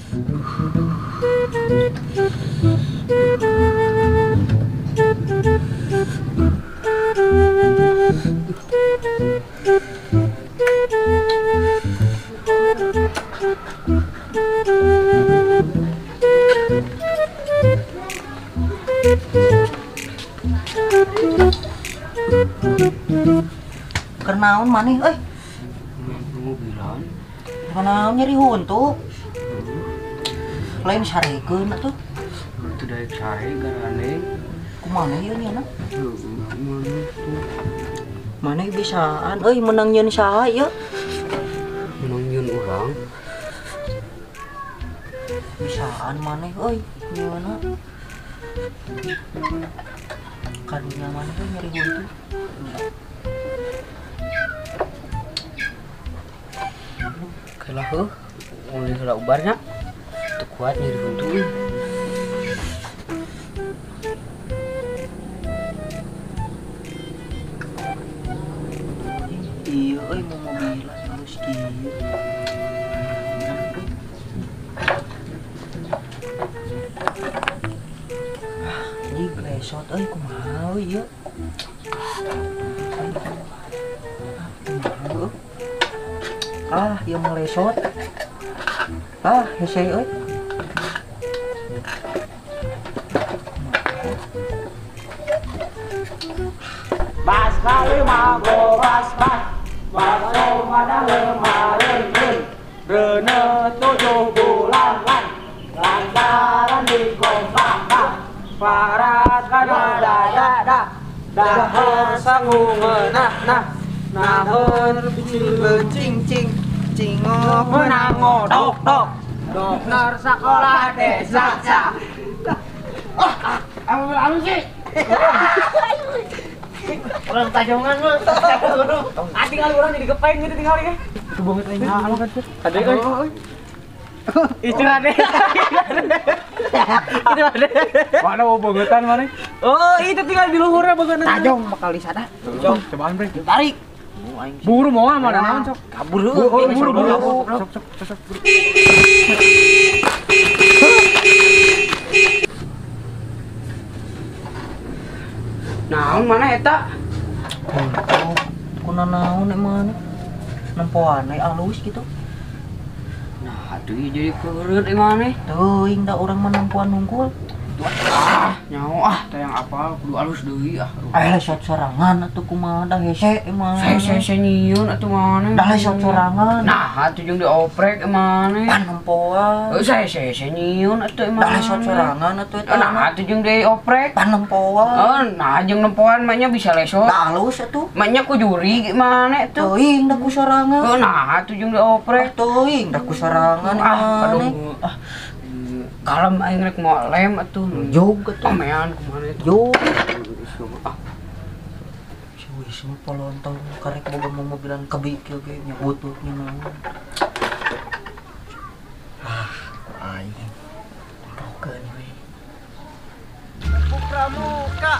Kenaon maneh euy? Mobilan. Kenaon nyeri huntu? Lain sarekeun atuh. Teu daek sare garane. Kumaha ieu nya? Heueuh, maneh tuh. Maneh bisaan euy meunang nyeun saha ieu? Meunang nyeun urang. Bisaan maneh euy nyeunna. Kadunya maneh euy nyeri huntu. Kelah heuh, mulai heula ubarnya. Teu kuat nyeri huntu euy. Iya euy mau mobilan halus kieu. Ah, ini lesot euy kumaha euy ieu. Ah, ieu mah lesot. Ah, hese euy. Bas kali mago bas bas. Baso pada lemaren rene 7 bulan lan lantaran di kompak parat kada da da dahar sangu ngeunah nah naheun cing cing cingok menang ngodok dok dokter sekolah desa sa ah anu sih orang tajongan mah. Ah tinggal urang jadi gepeng gitu tinggal ya. Itu banget aing. Ah, kan. Ade euy. Itu ade. Itu ade. Mana mau bangetan mana? Oh, itu tinggal di luhurnya bangetan. Tajong bakal disada. Cok, cobaan bre. Tarik. Buru mau mana naon sok? Kabur heuh. Buru buru. Sok sok sok. Naon mana eta? Oh, kuna naon emang nempoan ai alus gitu. Nah, atuh jadi keureut emang maneh. Teuing da urang mah nempoan hungkul. Ah, nyaho ah, tayang apa kudu alus deui ah. Eh, lesot sorangan atuh kumaha da hese emang. Hese nyieun atuh maneh. Da lesot sorangan. Nah, atuh jeung dioprek emang maneh. Pan nempoan. Heuh, hese nyieun atuh emang. Da lesot sorangan atuh eta. Nah, atuh jeung dioprek. Pan nempoan. Heuh, nah jeung nempoan mah nya bisa lesot. Da alus atuh. Mah nya ku juri maneh tuh. Teuing da ku sorangan. Heuh, nah atuh jeung dioprek. Teuing da ku sorangan. Ah, aduh. Ah. Kalem aing rek mau lem atuh. Jog atuh. Pamean kumaha eta. Jog. Ah. Si Wisnu polontong karek boga mobilan kebi kieu ge nya ututnya naon. Ah, ku aing. Rokeun we. Pramuka.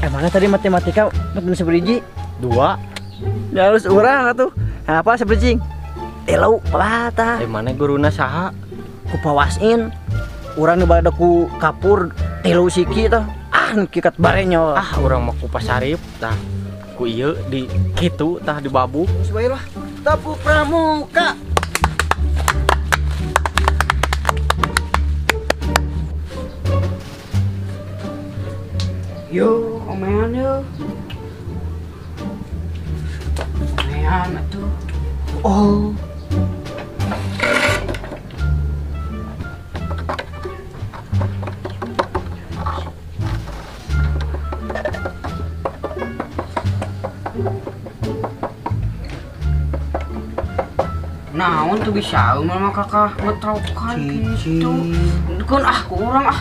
Emangnya tadi matematika matan seberiji? 2. Ya harus urang atuh. Apa seberiji? Telu patah. Mana guruna saha? Ku pawasin. Urang nu bada ku kapur telu siki tah. Ah kikat barenyol. Ah urang mah ku pasarip tah. Ku ieu di kitu tah di babu. Geus bae lah. Tepuk pramuka. Yo, omean yo. Omean atuh. Oh. Naon tuh bisa mah kakak ngetrokan gitu. Kun ah kurang ah.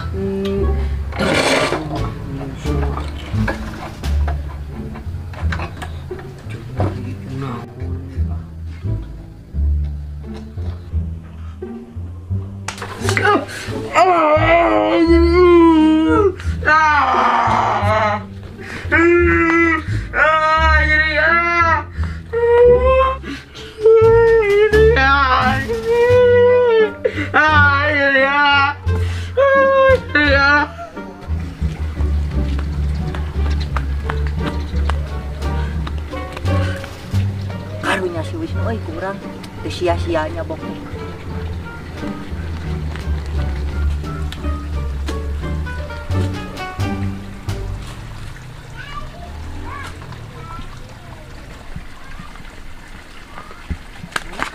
si Wisnu euy ku urang. Teu sia-sianya bok.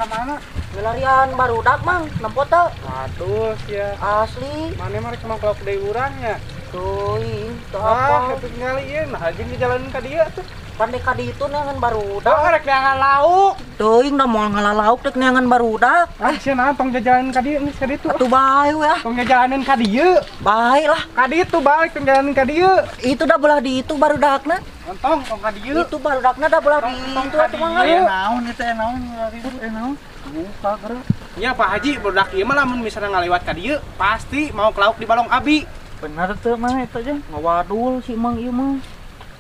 Mana? Ngelarian barudak mang, nempo teu. Waduh sia. Asli. Mane mah cuma kelok deui urang nya. Teuing, teu apa. Ah, kitu ningali ieu, nah jeung dijalanin ka dieu tuh. Pandai ka ditu neangan barudak. Oh, rek neangan lauk. Teuing da moal ngalalauk rek neangan barudak. Ah, sia naon tong jajalanin ka dieu geus ka ditu. Atuh bae we ah. Tong jajalanin ka dieu. Bae lah. Ka ditu balik tong jalanin ka dieu. Itu da belah di itu barudakna. Tong tong ka dieu. Itu barudakna da belah di itu atuh mah. Naon eta naon ribut naon. Buka gerak. Ya Pak Haji, budak ieu mah lamun misalnya ngalewat ka dieu pasti mau ke lauk di balong abi. Bener teu mah eta jeung ngawadul si Mang ieu mah.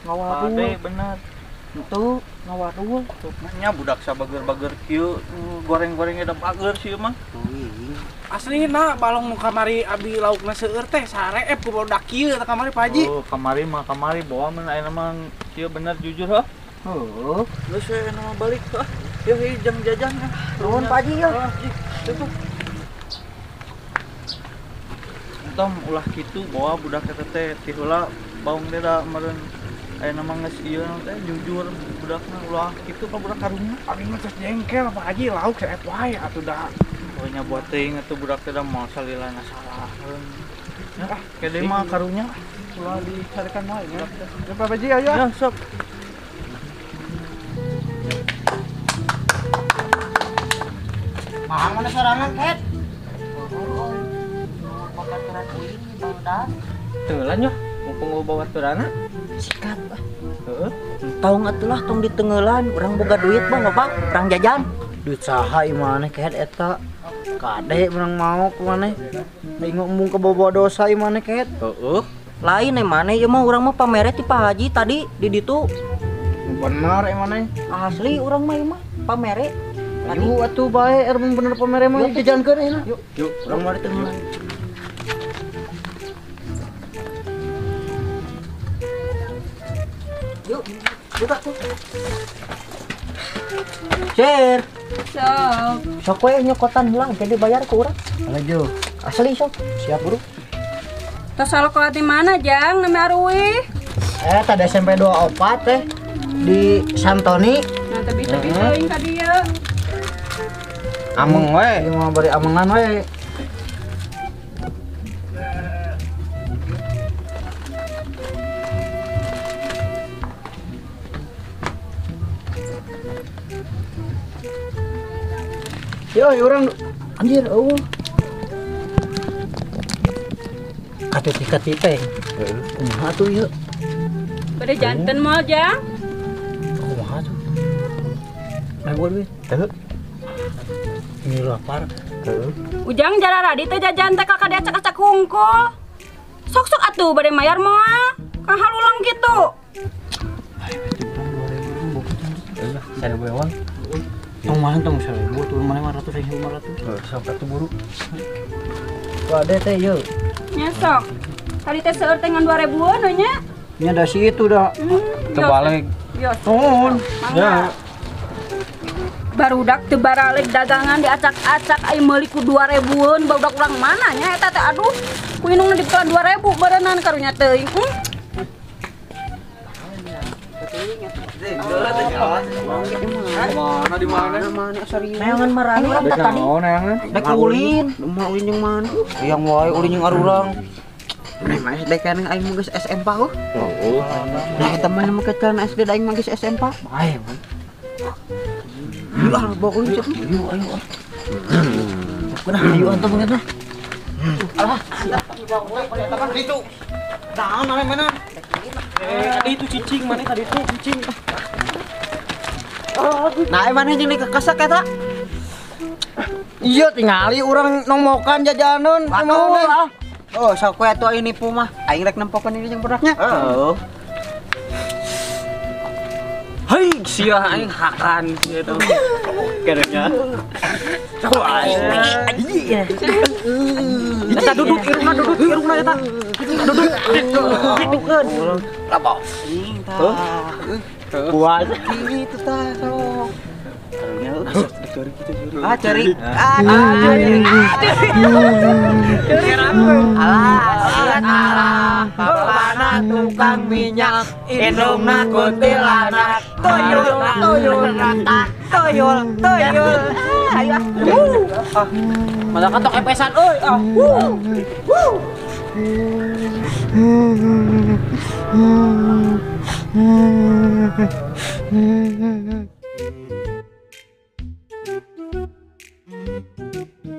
Ngawadul. Ade bener. Henteu ngawadul. Nya budak sabager-bager kieu goreng-gorengnya da bager sih mah. Teuing. Aslina balong nu kamari abi laukna seueur teh sareep ku budak kieu teh kamari Pak Haji. Oh, kamari mah kamari bawa mun ayeuna mah kieu bener jujur heuh. Heuh. Geus we mah balik heuh. Yeuh ieu jang jajan. Nuhun Pak Haji yeuh. Tuh. Entong ulah kitu bawa budak eta teh ti heula baung teh da meureun ayeuna mah geus ieu teh jujur budakna ulah kitu ka budak karunya. Abi mah geus jengkel Pak Haji lauk saet wae atuh da. Pokoknya buat teuing atuh budak teh da moal salilana salah. Ya, kede mah karunya ulah dicarikan wae nya. Ya Pak Haji ayo. Ya sok. Mang mana sorangan ket? Babaturan uing barudak. Tenggelan yo, mumpung bawa baturana. Sikat ah. Heeh. Tong atuh lah tong ditenggelan, urang boga duit bang bapak, urang jajan. Duit saha ieu maneh ket eta? Kade urang mau ku maneh. Aing ngomong ke bawa dosa ieu maneh ket. Heeh. Lain eh maneh ieu mah urang mah pamere ti Pak Haji tadi di ditu. Bener ieu maneh. Asli urang mah ieu mah pamere. Aduh atuh bae er mun bener pamere mah jajankeun ayeuna. Yuk, yuk urang mah ditenggelan. Yuk, buka tuh. Share. Sok. Sok we nyokotan heula jadi bayar ke urang. Laju. Asli sok. Siap, Bro. Tos sakola di mana, Jang? Nami aruih. Tadi SMP 24 teh di Santoni. Nah, teu bisa teuing ka dieu. Ameng we. Ieu mah bari amengan we. Yo, orang anjir, eueuh. Katiti-katipeng. Heeh. Kumaha tuh ieu? Bade janten moal, Jang? Kumaha tuh? Nah, gua duit. Heuh. Ini lapar. Heuh. Ujang jararadi teh jajan teh kakak diacak-acak hungkul. Sok-sok atuh bade mayar moal. Kang halulang kitu. Ayo, pasti urang 2000 boga. Heuh, 1000 ewang. Tong mana tong 1000 turun mana 500 1500. Heuh, sok atuh buru. Wah, teh ieu. Nya sok. Tadi teh seueur teh ngan 2000-an we nya. Nya da si itu da. Terbalik. Nuhun. Ya. Barudak teu baralek dagangan diacak-acak ai meuli ku 2000-an barudak urang mana nya eta teh aduh. Ku indungna dibekelan 2000 barenan karunya teuing. Mana di mana? Mana serius? Neangan marani urang teh tadi. Neangan. Dek ulin, mah ulin jeung mana? Yang wae ulin jeung arurang. Nah, mah SD kan aing mah geus SMP heuh. Heeh. Nah, eta mah nu make celana SD aing mah geus SMP. Bae, man. Yuk ah, bawa ulin cek. Ayo, ayo. Kunaon ayo antum beungeut mah. Alah, itu. Naon mana? Tadi itu cicing, mana tadi itu cicing. Nah, mana jeung dikekesak eta? Iya tingali urang nongmokan jajanan. Waduh, ah. Oh, sok we atuh aing nipu mah. Aing rek nempokeun ini jeung budaknya. Heeh. Hei, sia aing hakan gitu. Kerenya. Eta duduk irungna eta. Duduk. Dudukkeun. Lapo. Tah. Puas. Kitu tah sok. Karunya ceurik kitu ceurik. Ah ceurik. Ah ceurik. Ah ceurik. Ceurik. Alah, alah, bapana tukang minyak, indungna kuntilanak, tuyul, tuyul, ratak, tuyul, tuyul. Ayo. Ah, malah katok epesan euy. Ah. Wuh. Wuh.